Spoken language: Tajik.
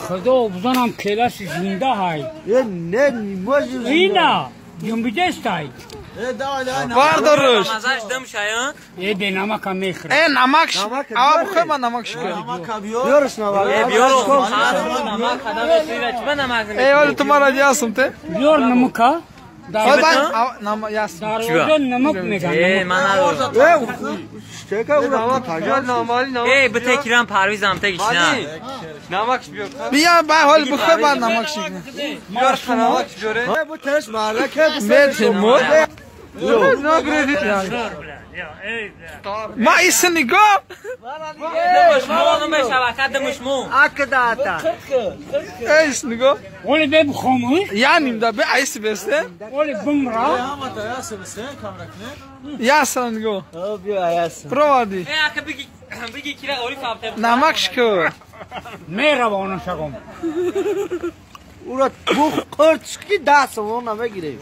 Худо бизанам келаси зинда ҳай. Не, не Ина, ҷунбидестай. Бардорш. Мазаш дам шая. Э бенамака мехӯрад. Э намак. Ава бухӯр ман намак шукр. Биёрш намак. Э биёр. Намак хадам чиба намак. Э вали ту мара ясум те. Биёр намака. Дарвоза намак меган. Э ман надорам. Э Э бите кирам парвизам те гишна. Намак биёр. Бия ба ҳол бухӯр ман намак шикр. Биёр намак биёре. Бу теш марака Метимо. Ма иси нигоҳ. Акдата. Эйс нигоҳ. Оли бе бухомӯш. Яним да бе айси бесте. Оли бумра. Ясра нигоҳ. Проводи. Намак шикр. Меравонам шагом. Ура бух қирчки даст он намегирем.